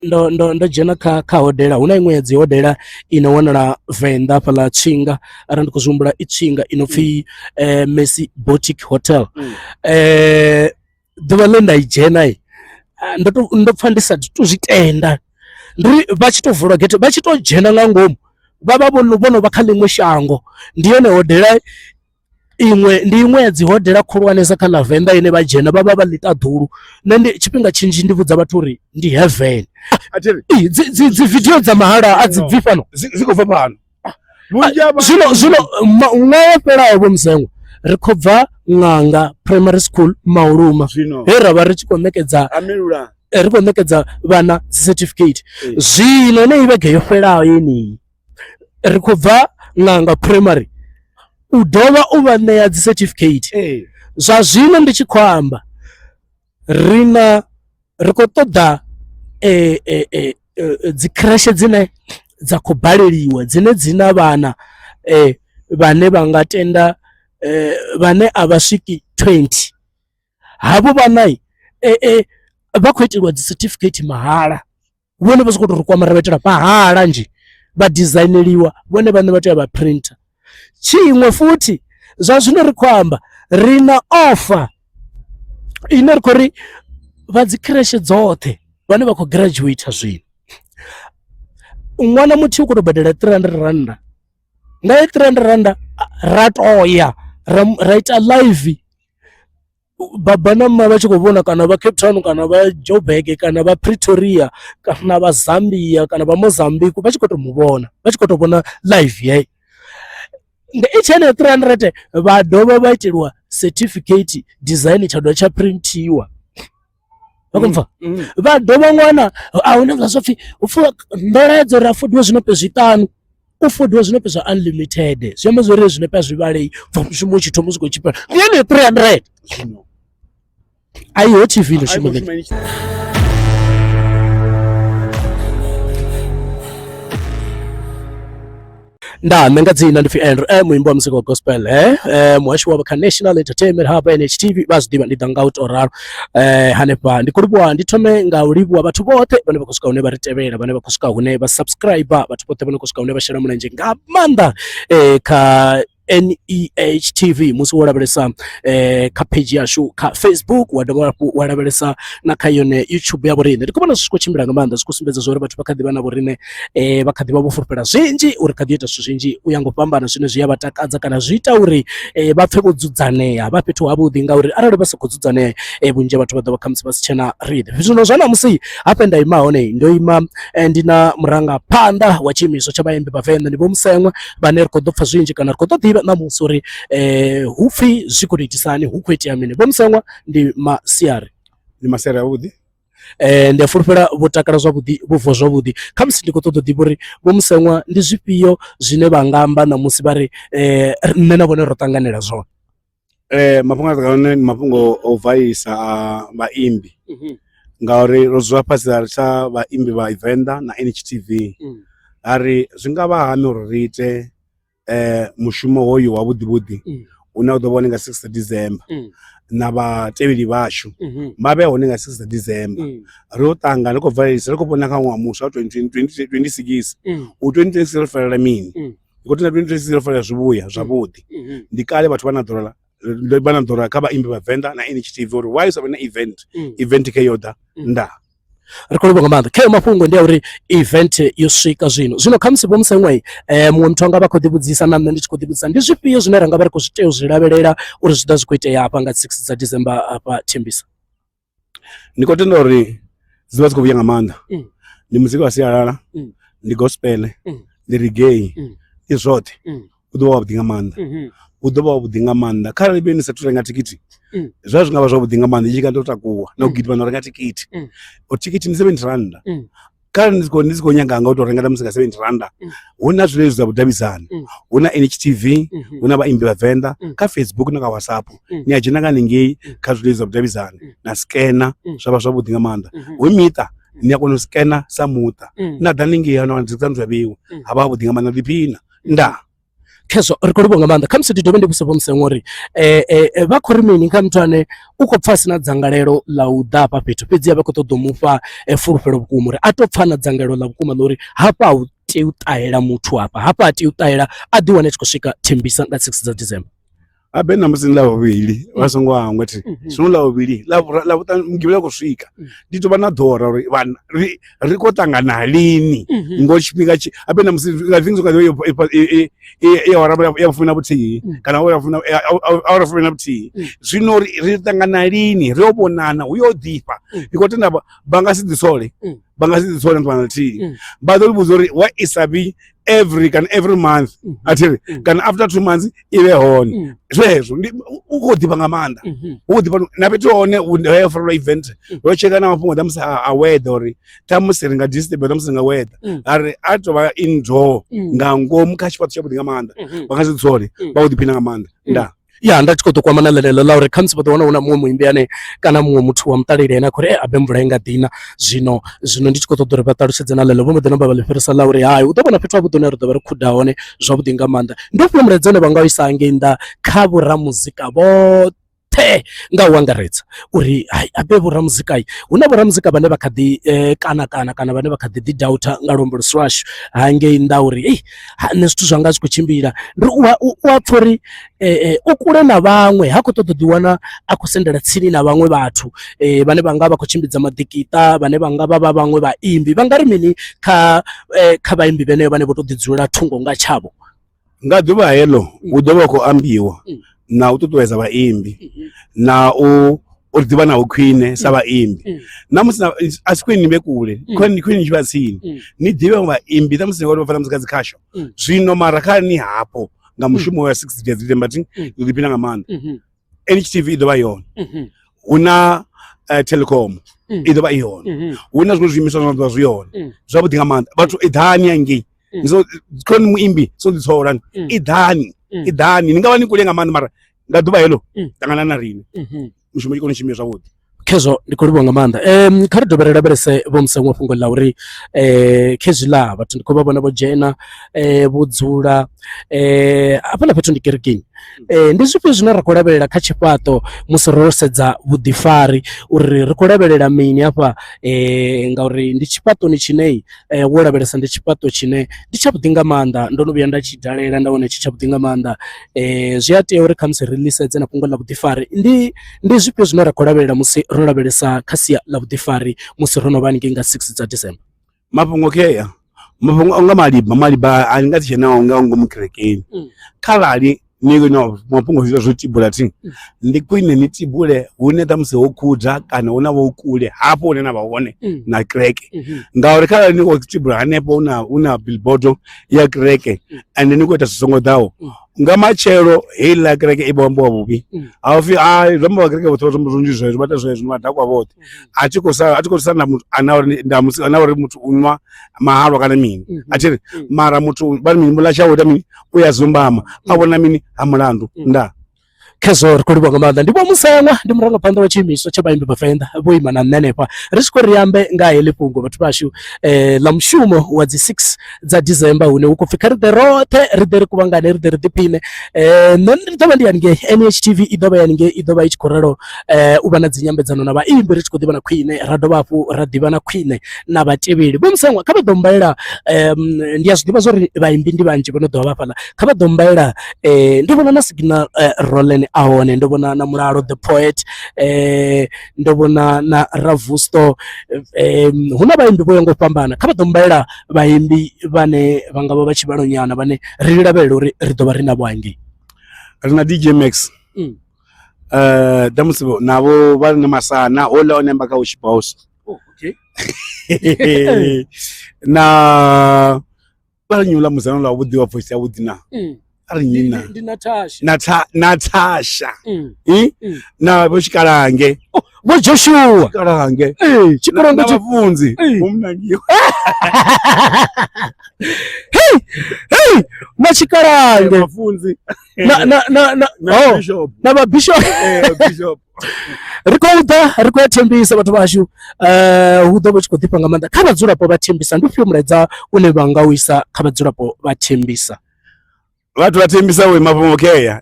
Ndo ndo ndo dzhena kha kha hodela hu na iṅwe ya dzi hodela i no wanala Venḓa hafhaḽa Tshinga arali ndi khou zwi humbula i Tshinga i no pfhi Mercy Boutique Hotel. Ḓuvha ḽe nda i dzhena ndo to ndo pfha ndi sa tu zwi tenda ndi ri vha tshi to vula gethe vha tshi to dzhena nga ngomu vha vha vho no vho no vha kha ḽiṅwe shango ndi yone hodela iṅwe ndi iṅwe ya dzi hodela khulwanesa kha ḽa Venḓa ine vha dzhena vha vha vha ḽiṱaḓulu nṋe ndi tshifhinga tshinzhi ndi vhudza vhathu uri ndi heaven dzi dzi dzi video dza mahala a dzi bvi fhano dzi khou bva fhano zwino zwino ṅwaha wo fhelaho vho Muzengwa ri khou bva Ṅanga Primary School Mauluma he ra vha ri tshi khou ṋekedza ri khou ṋekedza vhana dzi certificate zwino heneyi vhege yo fhelaho yeneyi ri khou bva Ṅanga Primary u dovha u vha ṋea dzi certificate zwa zwino ndi tshi khou amba ri na ri khou ṱoḓa dzi khireshe dzine dza khou baleliwa dzine dzi na vhana vhane vha nga tenda vhane a vha swiki 20 havho vhana vha khou itelwa dzi certificate mahala. Vhone vha sokou tou ri kwama ra vha itela mahala nzhi vha dizaineliwa vhone vhaṋe vha tea vha printer. Tshiṅwe futhi zwa zwino ri khou amba ri na ofa ine ri khou ri vha dzi khireshe dzoṱhe vhane vha khou giradzhueitha zwino ṅwana muthihi u khou tou badela 300 rannda nga heyi 300 rannda ra toya ra ita live baba na mma vha tshi khou vhona kana vha Cape Town kana vha Joburg kana vha Pretoria kana vha Zambia kana vha Mozambique vha tshi khou tou mu vhona vha tshi khou tou vhona live yeyo. Nga i heneyo 300 vha dovha vha iteliwa certificate design tsha dovha tsha printhiwa vha khou pfha vha dovha ṅwana a huna zwa zwa pfhi upfhi ndo laedza uri a fodiwe zwinepe zwiṱanu u fodiwa zwinepe zwa unlimited zwi amba zwori zwinepe a zwi vhalei bva mushumo u tshi thoma u swika u tshi fhela ndi yeneyo 300 a iho tv ino shuma Ndaa nṋe nga dzina ndi pfhi Andrew eh, muimbi wa muzika wa gospel eh, eh, muhashi wavho kha National Entertainment Hub NHTV vha zwi ḓivha ndi ḓa nga u to ralo eh, hanefha ndi khou livhuwa ndi thome nga u livhuwa vhathu vhoṱhe vhane vha khou swika hune vha ri tevhela vhane vha khou swika hune vha subscribe vhathu vhoṱhe vhane khou swika hune vha shela mulenzhe nga maanḓa eh, kha NEH TV musi wo lavhelesa eh, kha page yashu kha Facebook wa dovha hafhu wa lavhelesa na kha yone YouTube ya vhoriṋe ndi khou vhona zwi tshi khou tshimbila nga maanḓa zwi khou sumbedza zwa uri vhathu vha kha ḓivha na vhoriṋe eh, vha kha ḓivha vho fulufhela zwinzhi uri kha ḓi ita zwithu zwinzhi u ya nga u fhambana zwine zwi a vha takadza kana zwi ita uri eh, vha pfhe vho dzudzanea vha fhethu havhuḓi ngauri arali vha sa khou dzudzanea eh, vhunzhi ha vhathu vha ḓo vha khamusi vha si tshena riṋe zwino zwa ṋamusi hafha nda ima hone ndo ima eh, ndi na murangaphanḓa wa tshiimiswa tsha vhaimbi vha Venḓa ndi Vho Museṅwa vhane ri khou ḓo pfha zwinzhi kana ri khou ḓo ḓivha ṋamusi uri hu pfhi zwi khou tou itisa hani hu khou itea mini. Vho Museṅwa ndi masiari. Ndi masiari avhuḓi. Ndi a fulufhela vho takala zwavhuḓi vho vuwa zwavhuḓi khamusi ndi khou ṱoḓa u ḓivha uri Vho Museṅwa ndi zwifhio zwine vha nga amba ṋamusi vha ri nṋe na vhone ro ṱanganela zwone. Mafhungo a hone ndi mafhungo o vaisa a vhaimbi ngauri ro dzula fhasi ra sa vhaimbi vha Venḓa na N_H_T_V ra ri zwi nga vha hani uri ri ite mushumo hoyu wavhuḓi vhuḓi une u ḓo vha hone nga six December na vhatevheli vhashu vha vhe hone nga six December ri yo ṱangana ri khou valelisa ri khou vhona kha ṅwaha muswa wa twenty twenty six u 2026 ro farela mini. Ndi khou tenda 2026 ro farela zwivhuya zwavhuḓi ndi kale vhathu vha na ḓora vha na ḓora kha vhaimbi vha Venḓa na NHTV uri why sa vhe na event event khe yo ḓa ndaa. Ri khou livhuwa nga maanḓa khayo mafhungo ndi a uri event yo swika zwino zwino khamusi Vho Museṅwa muṅwe muthu anga vha khou ḓivhudzisa na nṋe ndi tshi khou ḓivhudzisa ndi zwifhio zwine ra nga vha ri khou zwi tea u zwi lavhelela uri zwi ḓa zwi khou itea hafha nga 6 dza December hafha Tembisa. Ndi khou tenda uri dzi vha dzi khou vhuya nga maanḓa ndi muzika wa sialala ndi gospel ndi reggae ndi zwoṱhe u ḓo vha wavhuḓi nga maanḓa u ḓo vha wavhuḓi nga maanḓa kharali vhe ni sathu renga thikhithi zwa zwi nga vha zwavhuḓi nga maanḓa i tshi nga tou takuwa na u gidima na u renga thikhithi thikhithi ndi seventy rannda. Kharali ndi khou ndi si khou nyaga nga u tou renga ṱhamusi nga seventy rannda hu na zwileludzi zwa vhudavhidzani hu na N_H_T_V hu na vhaimbi vha Venḓa kha Facebook na kha WhatsApp ni a dzhena nga haningei kha zwileludzi zwa vhudavhidzani na scanner zwa vha zwavhuḓi nga maanḓa hu miṱa ni a kona u scanner sa muṱa na ḓa haningei na wana dzi dza vheiwa ha vha havhuḓi nga maanḓa ḓiphina ndaa. Khezwo ri khou livhuwa nga maanḓa khamusi ndi dovhe ndi vhuse Vho Museṅwa uri vha khou ri mini kha muthu ane u khou pfha a si na dzangalelo ḽa u ḓa hafha fhethu fhedzi vha khou ṱoḓa u mufha fulufhelo vhukuma uri a tou pfha na dzangalelo ḽa vhukuma ḽa uri hafha hu tei u ṱahela muthu hafha hafha ha tei u ṱahela a ḓi wane a tshi khou swika Thembisa nga 6 dza December. Habe ṋamusi ndi Ḽavhuvhili vha songo hangwa thi zwino Ḽavhuvhili Ḽavhuṱanu Mugivhela u khou swika ndi tovha na ḓora uri vhana ri ri khou ṱangana lini ngo tshifhinga tshi habe ṋamusi i awara ya fumi na vhuthihi kana awara fumi na vhuthihi zwino ri ri ṱangana lini ri yo vhonana hu yo ḓifha ndi khou tenda vha nga si ḓi sole vha nga si ḓi sole na ḽithihi vha ḓo ri vhudza uri wa isa vhi every kana every month mm -hmm. athiri mm. kana after 2 months i vhe hone mm. zwezwo ndi u khou ḓivha nga maanḓa mm -hmm. u khou ḓivha na fhethu hone he farelwa event mm. ro tsheka na mafhungo ṱhamusi a weather uri ṱhamusi ri nga disturb ṱhamusi ri nga weather mm. a ri a tou vha indoor mm. nga ngomu kha tshifhaṱo tshavhuḓi nga maanḓa mm -hmm. vha nga si dzole mm. vha khou ḓiphina nga maanḓa mm. ndaa Ya nda tshi khou ḓo kwama na ḽeneḽo ḽa uri khamusi vha ḓo wana hu na muṅwe muimbi ane kana muṅwe muthu wa muṱaleli ane a khou ri abe mvula i nga ḓi na zwino zwino ndi tshi khou ṱoḓa uri vha ṱalutshedze na ḽeḽo vho mbo ḓi namba vha ḽi fhirisa ḽa uri hai hu ḓo vha na fhethu havhuḓi hune ra ḓo vha ri khuda hone zwavhuḓi nga maanḓa. Ndi ufhio mulaedza une vha nga u isa hangei nnḓa kha vhoramuzika vhoṱhe nga u angaredza uri hai abe vhoramuzika hu na vhoramuzika vhane vha kha ḓi kana kana kana vhane vha kha ḓi ḓi doubter nga luambo lu si lwashu hangei nnḓa uri nṋe zwithu zwanga a zwi khou tshimbila ndi u a pfha uri u kule na vhaṅwe ha khou ṱoḓa u ḓi wana a khou sendela tsini na vhaṅwe vhathu vhane vha nga vha khou tshimbidza maḓikiṱa vhane vha nga vha vha vhaṅwe vhaimbi vha nga ri mini kha kha vhaimbi vhenevho vhane vho to ḓi dzulela thungo nga tshavho. Nga ḓuvha heḽo hu ḓo vha hu khou ambiwa na u ṱuṱuwedza vhaimbi na u uri ḓivha naho khwine sa vhaimbi na musi a si khwine ni vhe kule khwine khwine ni tshi vha tsini ni ḓivhe vhaimbi ṱhamusi ni vha fana musi kha dzi khasho zwino mara kha ni hafho nga mushumo wa 6 days December thi u ḓiphina nga maanḓa NHTV i ḓo vha i hone hu na Telkom i ḓo vha i hone hu na zwiṅwe zwiimiswa zwine zwa ḓo vha zwi hone zwavhuḓi nga maanḓa vhathu i ḓani hangei so khoni muimbi so ḓi sola i ḓani i ḓani ni nga vha ni kule nga maanḓa mara nga ḓuvha heḽo ṱangana na riṋe mushumo i kone u tshimbila zwavhuḓi. Khezwo ndi khou livhuwa nga maanḓa kha ri dovhe ri lavhelese Vho Musango fhungo ḽa uri khezwiḽa vhathu ndi khou vha vhona vho dzhena vho dzula hafhaḽa fhethu ndi kerekeni ndi zwifhio zwine ra khou lavhelela kha tshifhaṱo musi ro sedza vhuḓifari uri ri khou lavhelela mini hafha ngauri ndi tshifhaṱoni tshine wo lavhelesa ndi tshifhaṱo tshine ndi tshavhuḓi nga maanḓa ndo no vhuya nda tshi dalela nda wana tshi tshavhuḓi nga maanḓa zwi a tea uri khamusi ri ḽi sedze na fhungo ḽa vhuḓifari ndi ndi zwifhio zwine ra khou lavhelela musi ro lavhelesa kha sia ḽa vhuḓifari musi ro no vha haningei nga 6 dza December. Mafhungo khea mafhungo a nga maliba maliba a nga si dzhenaho nga ngomu kerekeni kharali ni na mafhungo zwi zwo tibula thi ndi khwine ni tibule hune ṱhamusi ho khuda kana hu na vho kule hafho hune na vha hone na kereke ngauri kharali ni khou tibula hanefho hu na hu na billboard ya kereke ende ni khou ita zwi songo ḓaho nga matshelo heiḽa kereke i vho ambiwa vhuvhi ha upfhi hai zwi ambiwa kereke vhoṱhe vha ndi zwezwo vha ita zwezwo madakwa vhoṱhe a tshi khou sa a tshi khou sa na muthu ana uri nda musi ana uri muthu u nwa mahalwa kana mini a tshi ri mara muthu vha mini mula tshawe ita mini u ya zumbama a vhona mini ha mulandu nda Khezwo ri khou livhuwa nga maanḓa ndi Vho Muselwa ndi murangaphanḓa wa tshiimiswa tsha vhaimbi vhavenḓa vho ima na nṋe hanefha ri tshi khou ri ambe nga heḽi fhungo vhathu vhashu ḽa mushumo wa dzi 6 dza December hune hu khou pfhi kha ri ḓe roṱhe ri ḓe ri kuvhangane ri ḓe ri ḓiphine nṋe ndi ḓo vha ndi haningei NHTV i ḓo vha haningei i ḓo vha i tshi khou ralo u vha na dzi nyambedzano na vhaimbi ri tshi khou ḓivha na khwine ra dovha hafhu ra ḓivha na khwine na vhatevheli. Vho Musengwa kha vha ḓo mbalela ndi a zwi ḓivha zwori vhaimbi ndi vhanzhi vho no ḓo vha hafhaḽa kha vha ḓo mbalela ndo vhona na Signal Roland a hone ndo vhona na Mulalo the poet ndo vhona na Ravusto hu na vhaimbi vho ya nga u fhambana kha vha ḓo mbalela vhaimbi vhane vha nga vha vha tshivhalo nyana vhane ri lavhelela uri ri ḓo vha ri navho hangei. Ri na DJ Max ṱhamusi navho vha na masana houḽa o nemba kha Worship House. Oh, okay. Na vha ri nyula muzano ḽa vhuḓi wa voice ya vhuḓi na a ri nnyi na Ndi Natasha. Natha Natasha na vho Tshikalange Oh, Vho Joshua. Tshikalange Eh, Tshikalange na vhafunzi vho Munangiwa Hey, hey, na Tshikalange. vhafunzi Na na na na na oh, bishop na vha bishop. Bishop Ri khou ḓa ri khou ya Thembisa vhathu vhashu hu ḓo vha tshi khou ḓifha nga maanḓa kha vhadzulapo vha Thembisa ndi ufhio mulaedza une vha nga u isa kha vhadzulapo vha Thembisa? Vhathu vha thembisa we mafhungo kea.